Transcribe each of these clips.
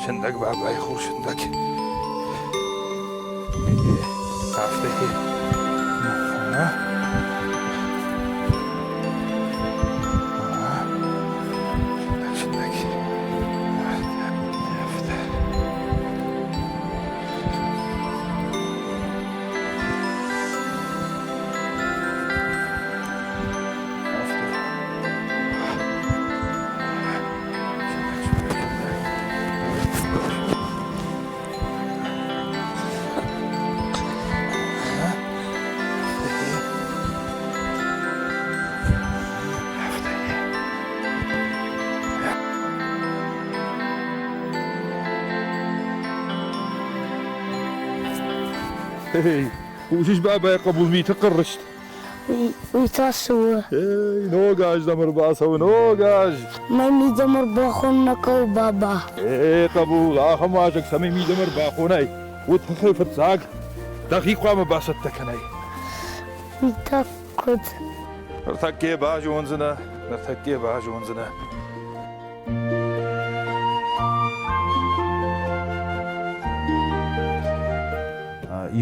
Сындӕг, бабайы хур, сындӕг. Афтӕ. Сындӕг, сындӕг. Афтӕ. Эй, хъусыс бабайы хъӕбул миты хъыррыст? Уый та цы у? Эй, ног аз дӕм ӕрбацӕуы, ног аз! Мӕ мидӕмӕ ӕрбахон нӕ хъӕуы, баба. Эй, хъӕбул, ахӕм уазӕг цӕмӕй мидӕмӕ ӕрбахонай, уый тыххӕй фыццаг дӕхи хъуамӕ бацӕттӕ кӕнай. Уый та куыд? Ныртӕккӕ базондзынӕ, ныртӕккӕ базондзынӕ.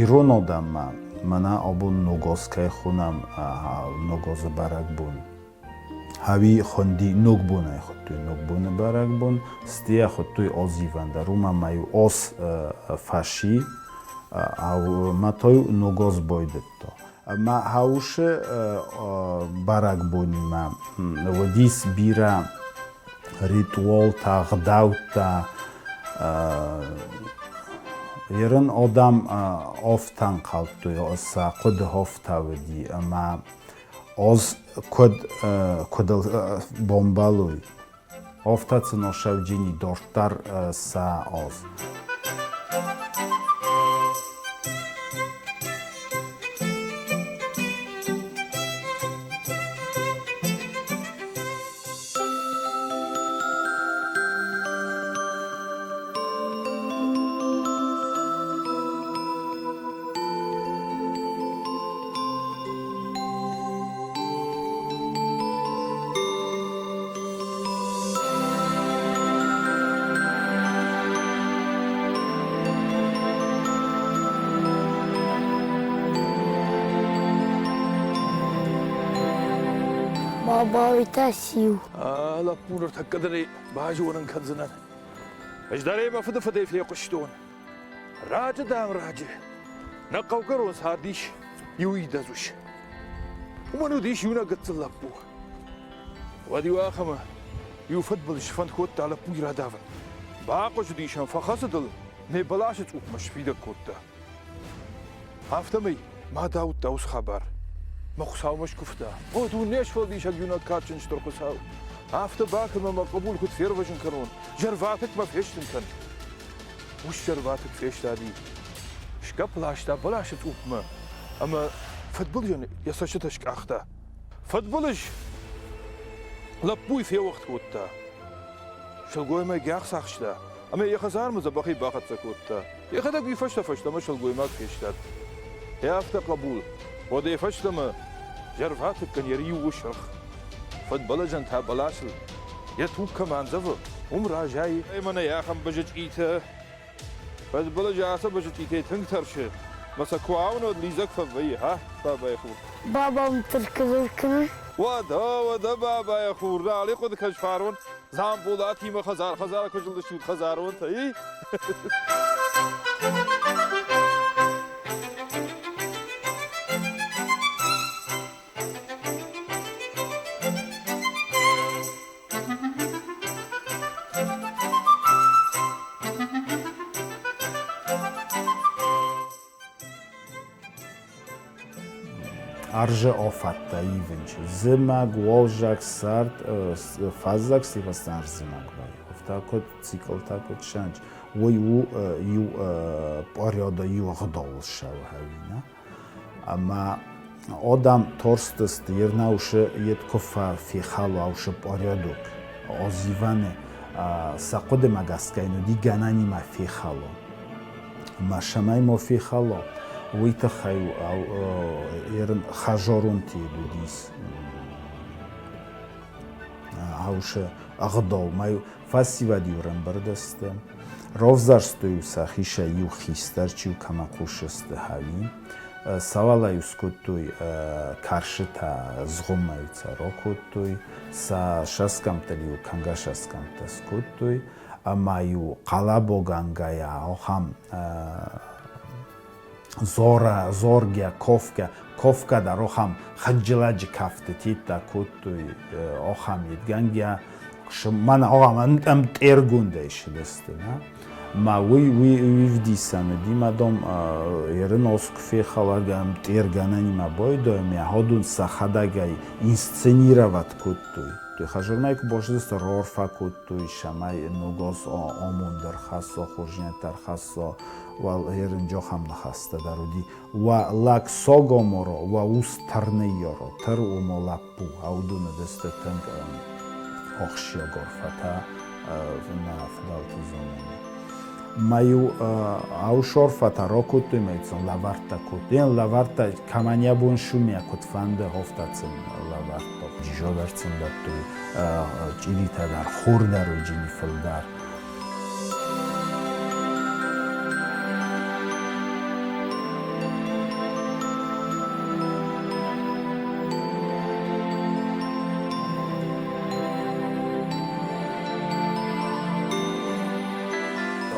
Ирон адӕммӕ мӕнӕ абон Ногоз кӕй хонӕм, Ногозы бӕрӕгбон. Ӕви хуынди Ногбонӕй хуыдтой Ногбоны бӕрӕгбон, стӕй хуыдтой Озивӕн дӕр, уымӕн ма-иу Оз фӕси, ӕмӕ та-иу Ногоз байдыдта. Ӕмӕ Хаусы бӕрӕгбонимӕ уыдис бирӕ ритуалтӕ, ӕгъдӕуттӕ. Ерын адӕм афтӕ ӕнхъӕлдтой, сӕ хъуыды афтӕ уыди, ӕмӕ ӕз куыд куыд бомбӕлой, афтӕ сын сӕвджини дарддӕр сӕ аз. Баба, уый та циу? Лӕппу, ныртӕккӕ дын ӕй базонын кӕндзынӕн. Ӕз дӕр ӕй мӕ фыды фыдӕй фехъуыстон. Раджы, дам, раджы. Нӕ хъӕугӕрон цардис иу идӕдз ус. Уымӕн уыдис иунӕг гыццыл лӕппу. Уӕд иу ахӕмы иу фыдбылыз сфӕнд кодта лӕппуйы радавын. Бахъуызыдис ӕм, фӕхӕцыд ыл, нӕ бӕласы цъупмӕ сфидӕг кодта. Афтӕмӕй мад ауыдта уыцы хабар. Мӕ Хуыцаумӕ скуывта: О, дуне сфӕлдисӕг иунӕг кадджын стыр Хуыцау! Афтӕ бакӕн ӕмӕ мӕ хъӕбул куыд фервӕзын кӕнон, зӕрватыкк мӕ фестын кӕн. Ус зӕрватыкк фестади, сгӕпп ласта бӕласы цъупмӕ ӕмӕ фыдбылызӕн йӕ цӕстытӕ скъахта. Фыдбылыз лӕппуйы феуӕгъд кодта. Сылгоймаг йӕ ӕхцахста ӕмӕ йӕ хӕдзармӕ дзӕбӕхӕй бахӕццӕ кодта. Йӕхӕдӕг уый фӕстӕ фӕстӕмӕ сылгоймаг фестад. Йӕ афтӕ хъӕбул, уӕдӕй фӕстӕмӕ зӕрватыккӕн йӕ риу у сырх. Фыдбылызӕн та бӕласыл йӕ туг кӕм андзӕвы, уым разӕй. Мӕнӕ ахӕм бызычъитӕ. Фыдбылызы ацы бызычъитӕй тынг тӕрсы, мӕ сӕ куы ауыны, уӕд лидзӕг фӕвӕййы, ха, бабайы хур. Баба уым тыркызыр кӕны? Уӕдӕ, уӕдӕ, бабайы хур, нал хъуыды кӕныс фарон, Дзамболатимӕ хӕдзар-хӕдзар куы зылдыстут хӕдзаронтӕ, и? Арзы офӕттӕ ивынчы. Зымӕг, уалзӕг, сӕрд, фӕззӕг сивӕстӕн зымӕг вӕййы. Афтӕ куыд циклтӕ куыд сӕнч. Уый у иу периоды иу ӕгъдауыл ссӕуы ӕви нӕ? Ӕмӕ одам торстысты ернаушы ед куы фехалуаушы порядок. Озиваны сӕ хъуыдымӕ гӕсгӕ йын уыди гӕнӕнимӕ фехалон. Ӕмӕ цӕмӕй мо фехало, уый тыххӕй ерын хӕзоронти уыдис аушы ӕгъдау. Мӕ фӕсивӕд-иу ӕрӕмбырд сты. Ровзӕрстой-иу сӕхицӕй иу хистӕр, чи-иу кӕмӕ хъусысты хӕви. Сауалӕ-иу скодтой кӕрсытӕ, згъуыммӕ-иу сӕ ракодтой, сӕ сӕсгӕмттыл-иу кӕнгӕ сӕсгӕмттӕ скодтой ӕмӕ-иу хъӕлӕбогӕнгӕйӕ ахӕм зора, зоргӕ, кофгӕ, кофгӕ дӕр ахӕм хынджылӕджы кӕфтытӕ кодтой, ахӕм йедгӕнгӕ мӕнӕ ахӕм ӕмтъергондӕй сыдысты. Ма уый уый вдисӕн уыди, ма дом ерын оск фехалӕг ӕмтъергӕнӕнимӕ бойдой, ме ходун сӕхӕдӕгӕй инсценировать кодтой. Хӕзырмӕ куы босыдысты, рорфа кодтой, сӕмӕй ногоз омонд ӕрхӕссо, хорздзинӕдтӕ ӕрхӕссо, уал ерын джохам ныхӕстӕ дӕр уыди. Уӕ лӕг согоморо, уӕ ус тӕрныйоро, тӕр уомо лӕппу, аудун уыдысты тынг охсиаг орфӕтӕ нӕ фыдӕлты зонӕны. Ма-иу аушорфӕтӕ ракодтой, ма сын лӕвӕрттӕ кодтой. Лӕвӕрттӕ кӕмӕн йӕ бон сумӕ куыд фӕнды, афтӕ сын лӕвӕрдта. Джизо дӕр сын дӕттой, чъиритӕ дӕр, хор дӕр уыджини фылдӕр.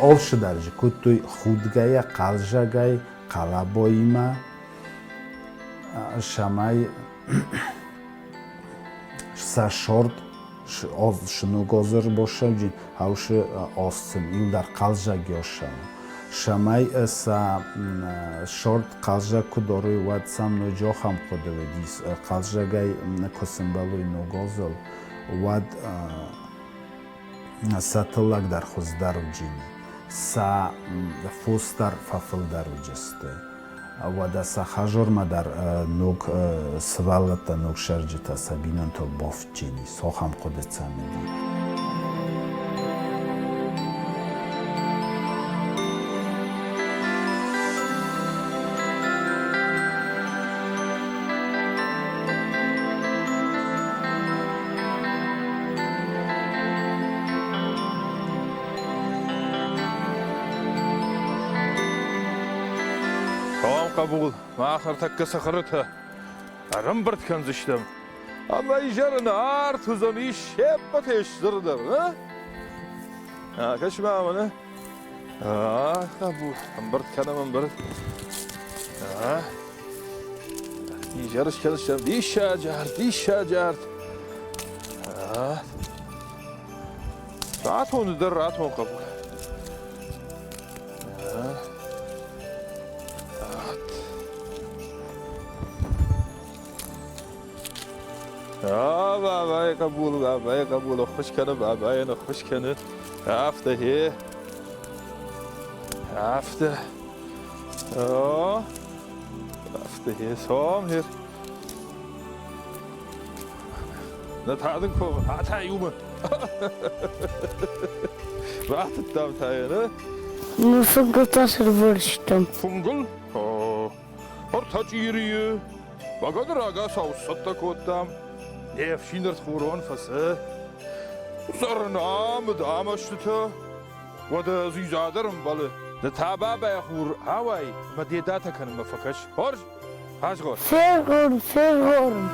Алцы дӕр же кодтой худгӕйӕ, хъӕлдзӕгӕй, хъӕлӕбоимӕ, цӕмӕй сӕ сорт сынугозыр босӕвджын хаусы осцын иудар хъӕлдзӕг ёсӕн. Цӕмӕй сӕ сорт хъӕлдзӕг куы дорой, уӕд сӕм ноджы ахӕм хъуыды уыдис, хъӕлдзӕгӕй куы сымбӕлой ногозыл, уӕд сӕ тыллӕг дӕр хуыздӕр уыджини, сӕ фос дӕр фӕфылдӕр уыджысты. Уӕдӕ сӕ хӕзормӕ дӕр ног сывӕллӕттӕ, ног сӕрджытӕ сӕ бинонтыл бафтджини, сохӕм хъуыды цӕм уыди. Хъӕуӕм хъӕбул, мах ӕртӕккӕ цӕхӕрытӕ ӕрӕмбырд кӕндзыстӕм, ӕмӕ изӕры нӕ арт уыдзӕнис се ппӕтӕй стырдӕр, нӕ? Кӕс-ма мӕнӕ. Хъӕбул, ӕмбырд кӕнӕм, ӕмбырд. Изӕры скӕндзыстӕм диссаджы арт, диссаджы арт. Ратон дӕр ратон, хъӕбул. Бабайы хъӕбул, бабайы хъӕбул ӕххуыс кӕны, бабайӕн ӕххуыс кӕны. Афтӕ, гъе. Афтӕ. О, афтӕ, гъе, цом, гъе. Нӕ та дын комы, ата иумӕ. Ратыдтам та йӕ, нӕ? Ну, фынгыл та сӕрвӕрстам. Фынгыл? Ӕртӕ чъирийы. Бӕгӕны рагацау сцӕттӕ кодтам. Не фсин ӕртхурон фӕцы. Зӕрнамыд амӕстытӕ. Уӕдӕ дзидза дӕр ӕмбӕлы. Ды та бабайы хур ауай мӕ дедатӕ кӕнынмӕ фӕкӕс. Хорз? Азгъор. Фергъорм, фергъорм.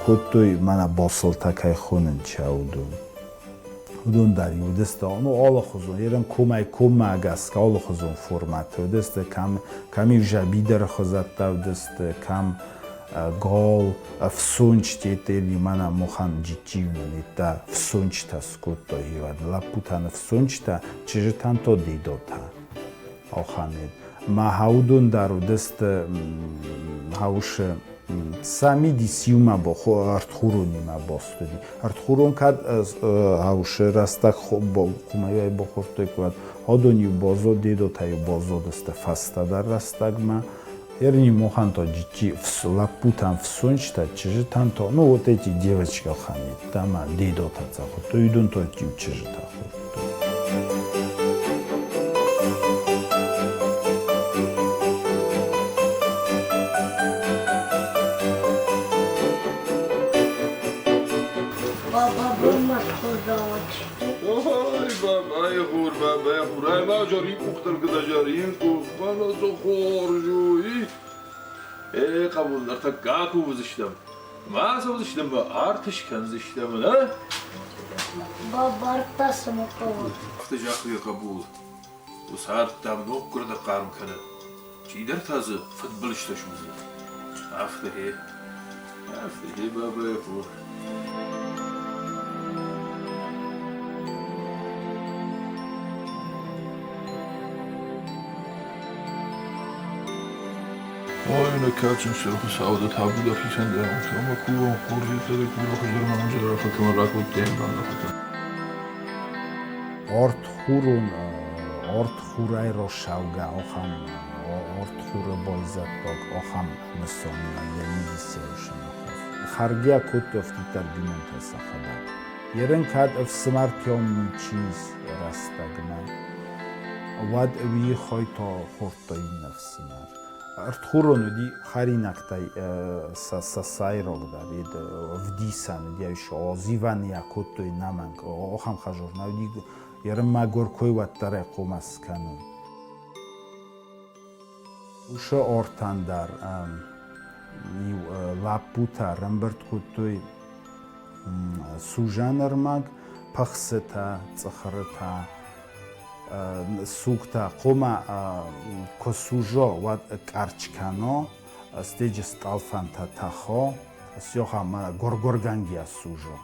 Кодтой мӕнӕ босылтӕ кӕй хонынц, уыдон. Уыдон дӕр уыдысты ну, алыхуызон, ерын комӕй коммӕ гӕсгӕ алыхуызон формӕты уыдысты, кӕм, кӕм-иу зӕбидӕры хуызӕттӕ уыдысты, кӕм гал, ӕфсончтӕ мӕнӕ мохӕн джиджджиунӕн еттӕ фсончтӕ скодтой хивӕд. Лӕппутӕн ӕфсончтӕ, чызджытӕн то дедотӕ. Охамед. Ма хаудон дӕр уыдысты хаушы сӕ мидис иумӕ ӕртхуронимӕ баст уыди. Ӕртхурон кӕд хаушы рӕстӕг хъумайӕй бахордтой, куӕд одон-иу баззад, дедотӕ-иу баззадысты фӕстӕдӕр рӕстӕгмӕ. Ерни мохӕн то джиччи лӕппутӕн фсончтӕ, чызджытӕн то, ну вот эти девочки охамедтӕ ма дедотӕ цӕхуыдтой, уыдон то иу чызджытӕ хордтой. Баба бумӕ схуызӕуӕджы. Ой, бабайы хур, бабайы хур, ай ма жарин къухтӕр куыд жарин къух, мӕнӕ цы хорз у, и? Э, хъӕбул, ныртӕккӕ кувдзыстӕм. Ма цӕудзыстӕм, ма арт скӕндзыстӕм, нӕ? Баба ардта цымы хъӕуы. Афтӕ загътой хъӕбул, уыцы арт, дам, ноггуырды хъарм кӕны. Чидӕр та дзы фыдбылызтӕ судзы. Афтӕ гъе, афтӕ гъе, бабайы хур. Ой, нӕ кадджын Стыр Хуыцау, дӕ табу дӕхицӕн дӕ, ӕмӕ кувӕн хорзӕй дӕ кувӕн хуыздӕр ма нын арфӕ кӕмӕн ракодтай, ӕмӕ Ортхурон, ортхурӕй росаугӕ охам, ортхуры байзӕддаг ахӕм нысанимӕ йӕ мидисӕй Хӕргӕ кодтой афтиддӕр бинонтӕ сӕхӕдӕг. Ерын кӕд ӕфсымӕртӕм ничи ис рӕстӕгмӕ, уӕд уый хай та хордта иннӕ ӕфсымӕр. Ӕртхурон уыди хӕринӕгтӕй сӕ сӕйрагдӕр, ӕвдисӕн уыди, зивӕн йӕ кодтой нӕмӕнг, ахӕм хӕзор нӕ уыди, ерын мӕгуыр кой уӕддӕр ӕй хъомӕ скӕнын. Уыцы ортӕн дӕр иу лӕппутӕ ӕрӕмбырд кодтой сузӕн ӕрмӕг, пыхсытӕ, цъыхырытӕ, сугтӕ. Хъуамӕ куы сузо, уӕд къӕрч кӕно, стеджы стъӕлфӕнтӕ тӕхо, сёха гуыр-гуыргӕнгӕ сузо.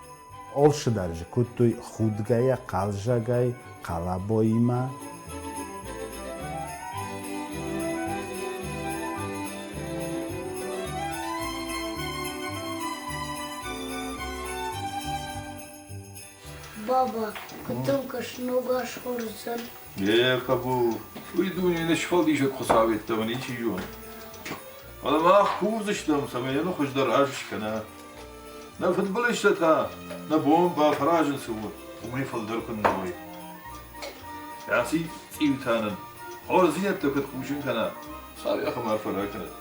Алчидӕр же кодтой худгӕйӕ, хъӕлдзӕгӕй, хъӕлӕбоимӕ. Баба, куыд дӕм кӕсы ног аз хорздзӕн? Е, хъӕбул, уый дуне не сфӕлдисӕг Хуыцау йеддӕмӕ ничи зоны. Фӕлӕ мах кувдзыстӕм, цӕмӕй нын хуыздӕр аз скӕна. Нӕ фыдбылызтӕ та нӕ бон бафӕразын цы у, уымӕй фылдӕр куыннӕ уой. Аци цъиутӕ нын хорздзинӕдтӕ куыд хъусын кӕна, цавӕр арфӕ ракӕнӕд.